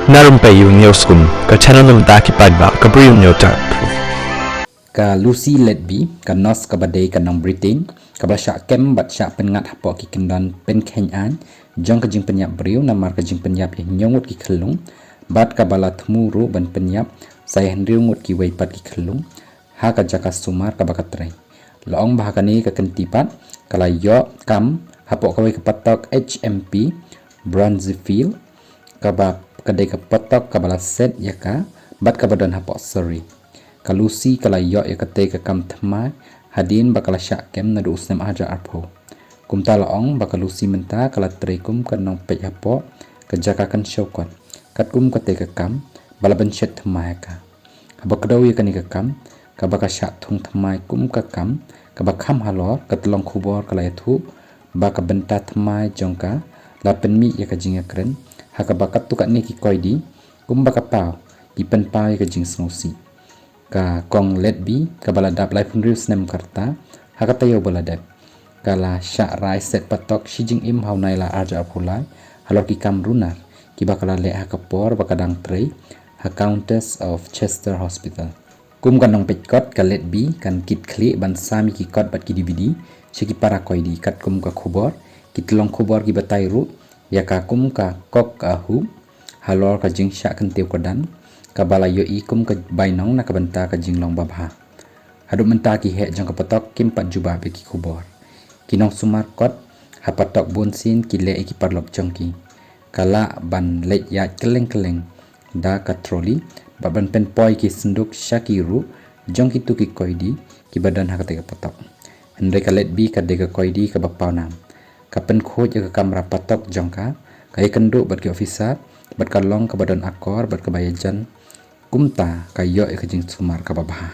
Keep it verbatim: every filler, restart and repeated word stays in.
Na Rympei U News Kum, ka channel na bynta ki paidbah ka Bri U News Kum. Ka Lucy Letby, ka nurse kaba dei ka nong Britain, kaba shah kem bad shah pynngat hapoh ki kyndon pynkheiñ aiñ jong ka jingpynïap briew namar ka jingpynïap ïa hynñiew ngut ki khyllung, bad kaba la thmu ruh ban pynïap sa ïa hynriew ngut kiwei pat ki khyllung ha ka jaka sumar kaba ka trei. La ong ba ha kane ka kynti pat ka la ïoh kam hapoh kawei ka patok H M P Bronzeville, kaba ka dei ka patok kaba la set ïa ka bad kaba don hapoh Surrey. Ka Lucy ka la ïoh ïa katei ka kam thymmai hadien ba ka la shah kem naduh u snem ar hajar arphew. Kumta la ong ba ka Lucy mynta ka la trei kum ka nongpeit hapoh ka jaka kynshew kot, katkum katei ka kam ba la bynshet thymmai ïa ka. Haba kdew ïa kane ka kam kaba ka shah thung thymmai kum ka kam kaba kham halor, ka tyllong khubor ka la ïathuh ba ka bynta thymmai jong ka la pynmih ïa ka jingïakren ha kaba katto katne ki koidi kumba ka paw ki pynpaw ïa ka jingsngewsih. Ka Kong Letby kaba la dap laiphew hynriew snem ka rta, ha ka taïew ba la dep ka la shah rai set patok shi jingim ha u Nailar ar hajar arphew lai halor ki kam runar kiba ka la leh ha ka por ba ka dang trei ha Countess of Chester Hospital. Kum ka nongpeit kot, ka Letby kan kit khlieh ban sam ïa ki kot bad ki D V D sha ki para koidi, katkum ka khubor, ki tyllong khubor ki batai ruh ïa ka kum ka kok ka ahuh halor ka jingshah kyntiew kyrdan kaba la ïohi kum ka bainong na ka bynta ka jinglong babha. Haduh mynta ki heh jong ka patok kim pat jubab ïa ki khubor. Ki nongsumar kot ha patok bunsien ki leh ïa ki paralok jong ki. Ka lah ban leit ïaid kylleng kylleng da ka trolley bad ban pynpoi ki synduk sha ki ruh jong kito ki koidi kiba don ha katei ka patok. Hynrei ka Letby ka dei ka koidi kaba pawnam. Ka pynkhuid ïa ka kamra patok jong ka, ka ïakynduh bad ki officer bad ka long kaba don akor bad kaba ïajan, kumta ka ïoh ïa ka jingsumar kaba bha.